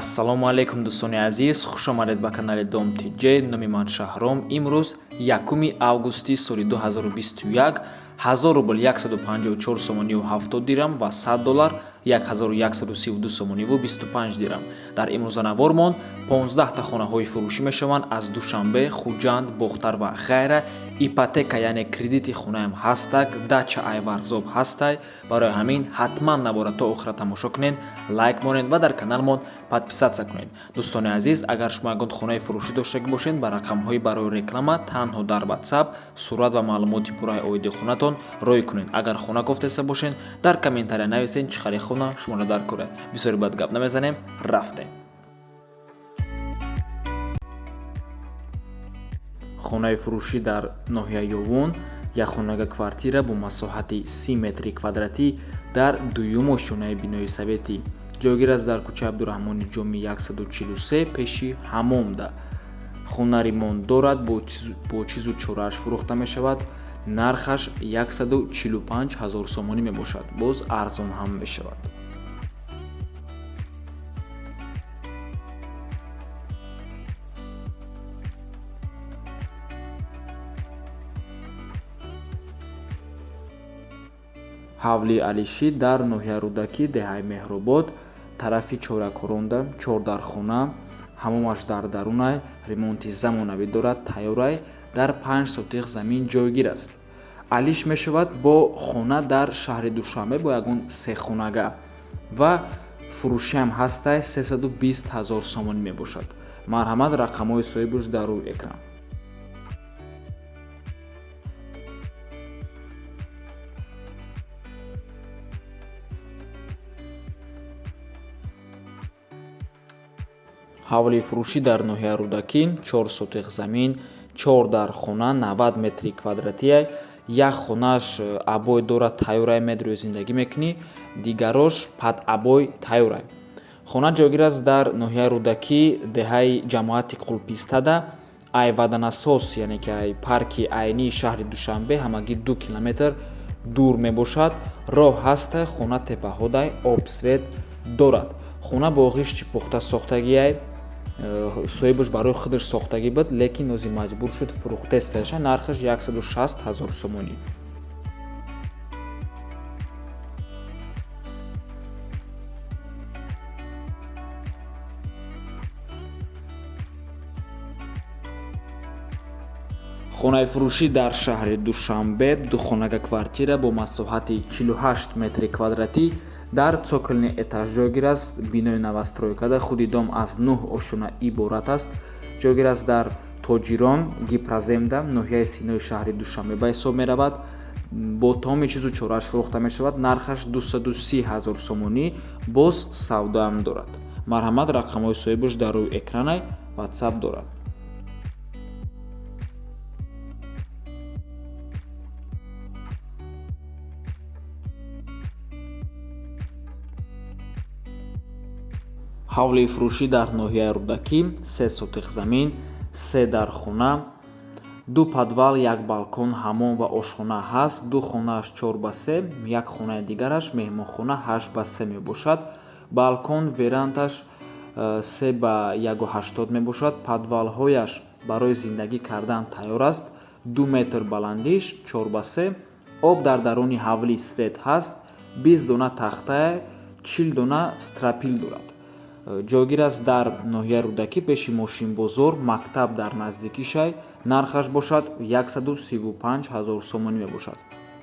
Ассалому алайкум, дӯстони азиз, хуш омадед ба канали Дом Тҷ. Номи ман Шаҳром. Имрӯз 1 августи соли 2021, 1000 рубл 154 сомониву 70 дирам ва 100 доллар 1132 сомониву 25 дирам. Дар имрӯза навормон 15та хонаҳои фурӯшӣ мешаванд аз Душанбе, Хуҷанд, Бохтар ва ғайра. Ипотека, яъне кредити хонаам ҳастак, дача ай Варзоб ҳастай. Барои ҳамин ҳатман навора то охира тамошо кунед, лайк монед ва дар каналмон подписаться кунед. Дӯстони азиз, агар шумо ягон хонаи фурӯшӣ доштагӣ бошед, ба рақамҳои барои реклама танҳо дар WhatsApp сурат ва маълумоти пурраи оиди хонатон рой кунед. Агар хона кофтеста бошед, дар комментария нависед, чӣ хари хона шуморо дар кора. Бисёри бад гап намезанем, рафтем. Хонаи фурӯшӣ дар ноҳияи Ёвун, якхонага квартира бо масоҳати 30 метри квадратӣ дар дуюм ошёнаи бинои советӣ ҷойгир аст, дар кӯчаи Абдураҳмони Ҷомӣ 143, пеши ҳаммомда. Хона ремонт дорад, бо чизу чорааш фурӯхта мешавад. Нархаш 145 ҳазор сомонӣ мебошад, боз арзон ҳам мешавад. Ҳавлии Алишӣ дар ноҳияи Рӯдакӣ, деҳаи Меҳробод, тарафи Чоракоронда, чордархона, ҳамомаш дар дарунай, ремонти замонавӣ дорад, тайёрай, дар 5 сотих замин ҷойгир аст. Алиш мешавад бо хона дар шаҳри Душанбе, бо ягон сехонага, ва фурӯшиам ҳастай, 320 ҳазор сомонӣ мебошад. Марҳамат, рақамҳои соҳибуш дар рӯи экран. Ҳавлии фурӯшӣ дар ноҳияи Рӯдакӣ, 4 сотих замин, чор дархона, 90 метри квадратия. Як хонааш обой дорад, тайёрай, медрӯи зиндагӣ мекунӣ, дигарош под обой тайёрай. Хона ҷойгир аст дар ноҳияи Рӯдакӣ, деҳаи ҷамоати Қулпистада, ай водонасос, яъне ки ай парки Айнии шаҳри Душанбе ҳамагӣ 2 километр дур мебошад. Роҳ ҳаста, хона теппаҳодай, об, свет дорад. Хона бо ғишти пухта сохтагиай, соҳибаш барои худаш сохтагӣ буд, лекин ози маҷбур шуд, фурӯхтесташа. Нархаш 160 ҳазор сомонӣ. Хонаи фурӯшӣ дар шаҳри Душанбе, духонага квартира бо масоҳати 48 метри квадратӣ дар цокольный этаж ҷойгир аст, бинои новостройкада. Худи дом аз нӯҳ ошёна иборат аст. Ҷойгир аст дар Тоҷирон, Гипроземда, ноҳияи Синои шаҳри Душанбе ба ҳисоб меравад. Бо тамоми чизу чорааш фурӯхта мешавад. Нархаш 230 ҳазор сомонӣ, боз савдоам дорад. Марҳамат, рақамҳои соҳибаш дар рӯи экранай, WhatsApp дорад. Ҳавлии фурӯшӣ дар ноҳияи Рӯдакӣ, 3 сотих замин, се дархона, ду подвал, як балкон, ҳаммом ва ошхона ҳаст. Ду хонааш 4 ба 3, як хонаи дигараш меҳмонхона 8 ба 3 мебошад. Балкон, верандаш 3 ба 1,80 мебошад. Подвалҳояш барои зиндагӣ кардан тайёр аст, 2 метр баландиш, 4 ба 3. Об дар даруни ҳавлӣ, свет ҳаст, 20 дона тахтая, 40 дона стропил дорад. Ҷойгир аст дар ноҳияи Рӯдакӣ, пеши мошинбозор, мактаб дар наздикишай. Нархаш бошад 135 ҳазор сомонӣ мебошад.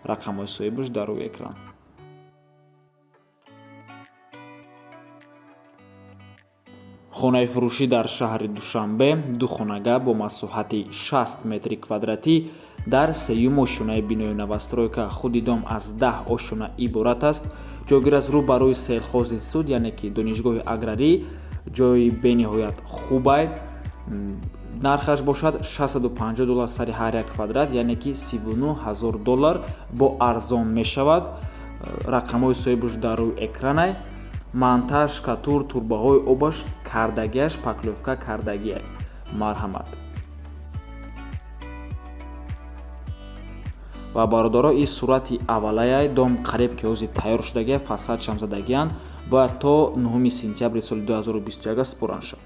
Рақамҳои соҳибаш дар рӯи экран. Хонаи фурӯшӣ дар шаҳри Душанбе, духонага бо масоҳати 60 метри квадратӣ дар сеюм ошёнаи бинои новостройка. Худи дом аз 10 ошёна иборат аст. Ҷойгир аст рӯ ба рӯи сельхозинститут, яъне ки донишгоҳи аграрӣ. Ҷои бениҳоят хубай. Нархаш бошад 650 доллар сари ҳар як квадрат, яъне ки 39 ҳазор доллар, бо арзон мешавад. Рақамҳои соҳибаш дар рӯи экранай. Монтаж, катур, турбаҳои обаш кардагиаш, шпаклёвка кардагиай. Марҳамат. Ва бародаро, ин сурати аввалаяй дом, қариб ки ҳозир тайёр шудагия, фасадшам задагиянд. Бояд то 9 сентябри соли 2021 супоранд шавад.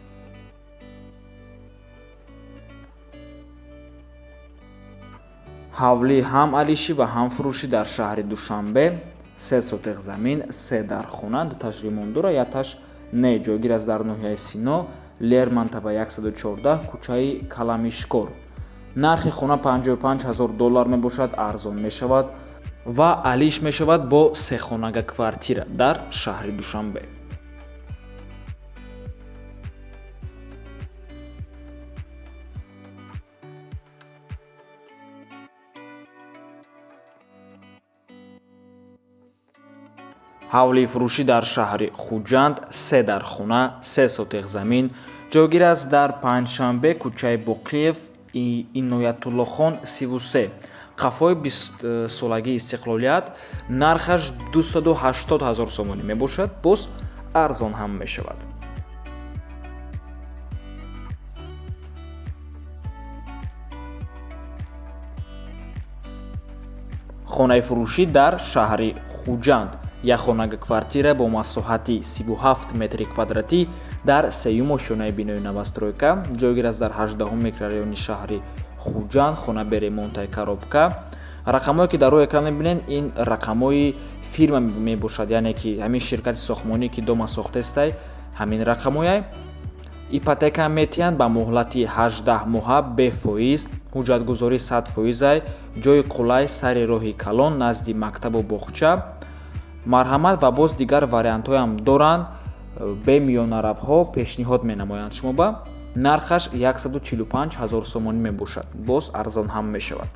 Ҳавлӣ ҳам алишӣ ва ҳам фурӯшӣ дар шаҳри Душанбе, 3 сотиқ замин, 3 дархона, дуташ ремонт дора, якташ не, ҷойгир аст дар ноҳияи Сино, Лермонтова 114, кӯчаи Каламишкор. Нархи хона 55 ҳазор доллар мебошад, арзон мешавад ва алиш мешавад бо сехонага квартира дар шаҳри Душанбе. Ҳавлии фурӯшӣ дар шаҳри Хуҷанд, 3 дархона, 3 сотиқ замин, ҷойгир аст дар Панҷшанбе, кӯчаи Боқиев, Иноятуллохон 33, қафои 20-солагии истиқлолият. Нархаш 280 ҳазор сомонӣ мебошад, боз арзон ҳам мешавад. Хонаи фурӯшӣ дар шаҳри Хуҷанд, як хонага квартира бо масоҳати 37 метри квадратӣ дар сеюм ошёнаи бинои новостройка, ҷойгир аст дар 18 микрорайони шаҳри Хуҷанд. Хона бе ремонтаи коробка. Рақамҳое ки дар рӯи экран мебинед, ин рақамҳои фирма мебошад, яъне ки ҳамин ширкати сохтмонӣ ки дома сохтестай, ҳамин рақамҳояй. Ипотека метиҳанд ба муҳлати 18 моҳа бефоиз, ҳуҷҷатгузорӣ 100 фоизай, ҷои қулай, сари роҳи калон, назди мактабу боғча. Марҳамат, ва боз дигар вариантҳоям доранд, бе миёнаравҳо пешниҳод менамоянд шумо ба. Нархаш 145 ҳазор сомонӣ мебошад, боз арзон ҳам мешавад.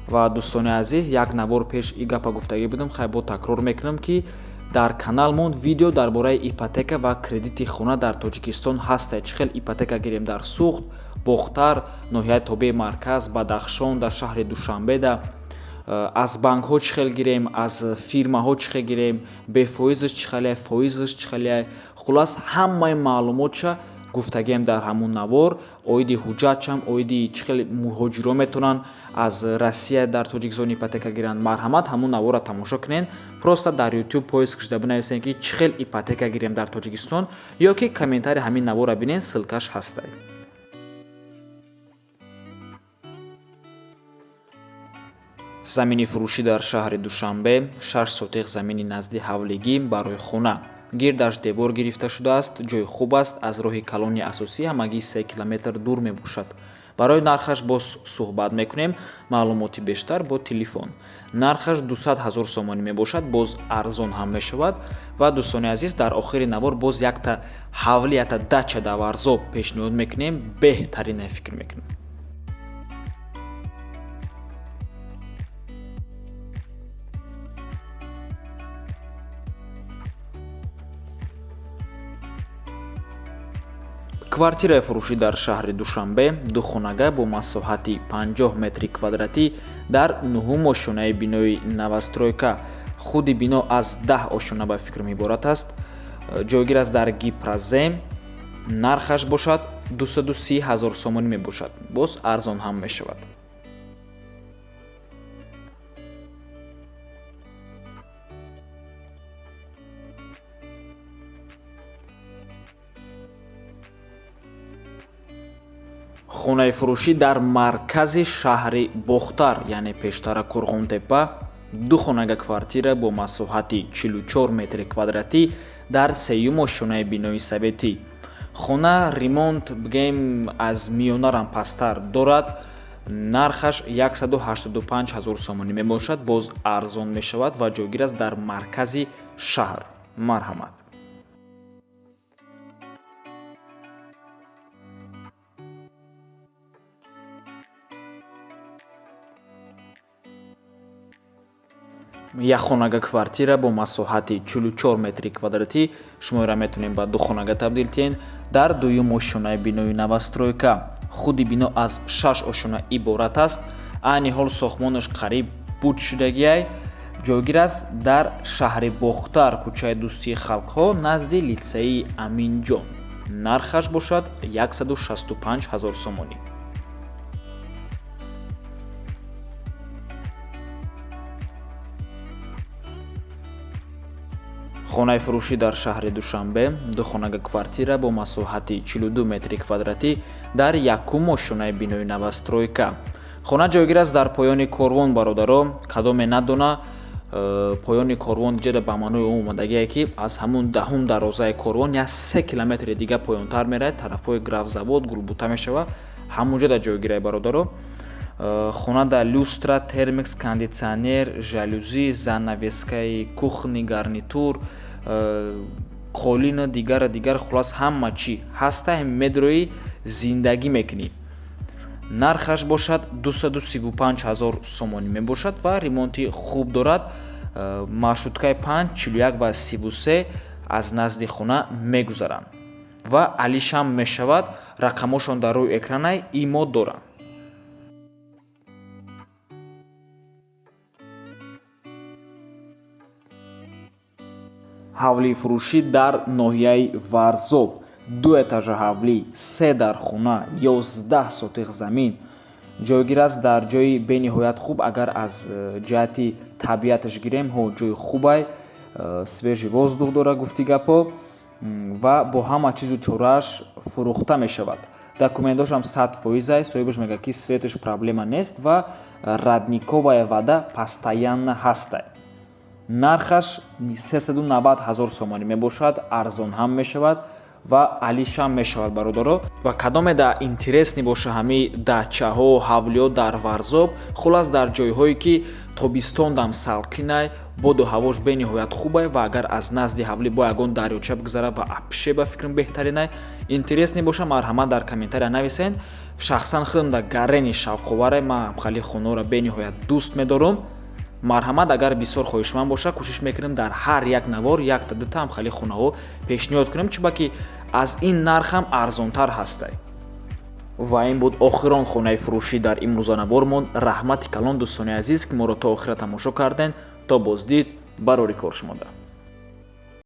Ва дӯстони азиз, як навор пеш и гапа гуфтагӣ будам, хай бо такрор мекунам, ки дар каналмон видео дар бораи ипотека ва кредити хона дар Тоҷикистон ҳастад. Чӣ хел ипотека гирем дар Суғд, Бохтар, ноҳияи тобеи марказ, Бадахшон, дар шаҳри Душанбеда, аз банкҳо чӣ хел гирем, аз фирмаҳо чӣ хел гирем, бефоизаш чӣ хеле, фоизаш чӣ хеле, хулас ҳамаи маълумотша гуфтагием дар ҳамун навор. Оиди ҳуҷҷатшам, оиди чӣ хел муҳоҷиро метавонанд аз Россия дар Тоҷикистон ипотека гиранд. Марҳамат, ҳамун наворро тамошо кунед. Просто дар YouTube поиск шуда бинависед, ки чӣ хел ипотека гирем дар Тоҷикистон, ё ки комментарии ҳамин наворро бинед, ссылкаш ҳастай. Замини фурӯшӣ дар шаҳри Душанбе, 6 сотиқ замини назди ҳавлигӣ барои хона. Гирдаш девор гирифта шудааст, ҷои хуб аст, аз роҳи калони асосӣ ҳамагӣ 3 километр дур мебошад. Барои нархаш боз суҳбат мекунем, маълумоти бештар бо телефон. Нархаш 200 ҳазор сомонӣ мебошад, боз арзон ҳам мешавад. Ва дӯстони азиз, дар охири навор боз якта ҳавли, якта дача дар Варзоб пешниҳод мекунем, беҳтарине фикр мекунем. Квартираи фурӯшӣ дар шаҳри Душанбе, духонага бо масоҳати 50 метри квадратӣ дар нуҳум ошёнаи бинои новостройка. Худи бино аз 10 ошёна ба фикрам иборат аст. Ҷойгир аст дар Гипрозем. Нархаш бошад 230 ҳазор сомонӣ мебошад, боз арзон ҳам мешавад. Хонаи фурӯшӣ дар маркази шаҳри Бохтар, яъне пештара Қурғонтеппа, ду хонага квартира бо масоҳати 44 метри квадратӣ дар сеюм ошёнаи бинои советӣ. Хона ремонт бигем аз миёнарам пасттар дорад. Нархаш 185 ҳазор сомонӣ мебошад, боз арзон мешавад ва ҷойгир аст дар маркази шаҳр. Марҳамат. Як хонага квартира бо масоҳати 44 метри квадратӣ, шуморо метавонем ба ду хонага табдил диҳем дар дуюм ошёнаи бинои новостройка. Худи бино аз 6 ошёна иборат аст. Айни ҳол сохтмонаш қариб буд шудагиай. Ҷойгир аст дар шаҳри Бохтар, кӯчаи Дӯстии халқҳо, назди литсеи Аминҷон. Нархаш бошад 165 ҳазор сомонӣ. Хонаи фурӯшӣ дар шаҳри Душанбе, духонага квартира бо масоҳати 42 метри квадратӣ дар якум ошёнаи бинои новостройка. Хона ҷойгир аст дар поёни корвон, бародаро. Кадоме надона, поёни корвон ҷеда ба маънои он омадагие, ки аз ҳамун даҳум дарозаи корвон як 3 километри дига поёнтар меравад, тарафҳои Графзавод, Гулбута мешавад, ҳамун ҷода ҷойгирай, бародаро. Хона дар люстра, термекс, кондитсионер, жалюзи, занавескаи кухни, гарнитур, қолину дигара дигар, хулас ҳама чӣ ҳаста, медрои зиндагӣ мекунӣ. Нархаш бошад 235 ҳазор сомонӣ мебошад ва ремонти хуб дорад. Маршруткаи 5, 41 ва 33 аз назди хона мегузаранд ва алишам мешавад. Рақамошон дар рӯи экранай, имо доранд. Ҳавлии фурӯшӣ дар ноҳияи Варзоб, ду этажа ҳавлӣ, се дар хона, 11 сотих замин, ҷойгир аст дар ҷои бениҳоят хуб. Агар аз ҷиҳати табиаташ гирем, ҳо, ҷои хубай, свежий воздух дора, гуфти гапҳо, ва бо ҳама чизу чорааш фурӯхта мешавад. Документошам 100%-ай, соҳибаш мегӯяд, ки светаш проблема нест ва родниковая вода постоянно ҳастай. Нархаш 390 ҳазор сомонӣ мебошад, арзон ҳам мешавад ва алишам мешавад, бародаро. Ва кадоме да интересный боша ҳамин дачаҳо, ҳавлиҳо дар Варзоб, хулас дар ҷойҳое, ки тобистондам салқинай, боду ҳавош бениҳоят хубай ва агар аз назди ҳавлӣ бо ягон дарёча бигзара, ва вообще ба фикрам беҳтаринай. Интересный боша, марҳамат, дар комментария нависен. Шахсан худам да гарени шавқоваре, ман хали хонаро бениҳоят дӯст медорам. Марҳамат, агар бисёр хоҳишманд боша, кӯшиш мекунем дар ҳар як навор якта дута ҳам хали хонаҳо пешниҳод кунем, чунки аз ин нарх ҳам арзонтар ҳастай. Ва ин буд охирон хонаи фурӯшӣ дар имрӯза навормон. Раҳмати калон, дӯстони азиз, ки моро то охира тамошо карден. То боздид, барори кор шумода.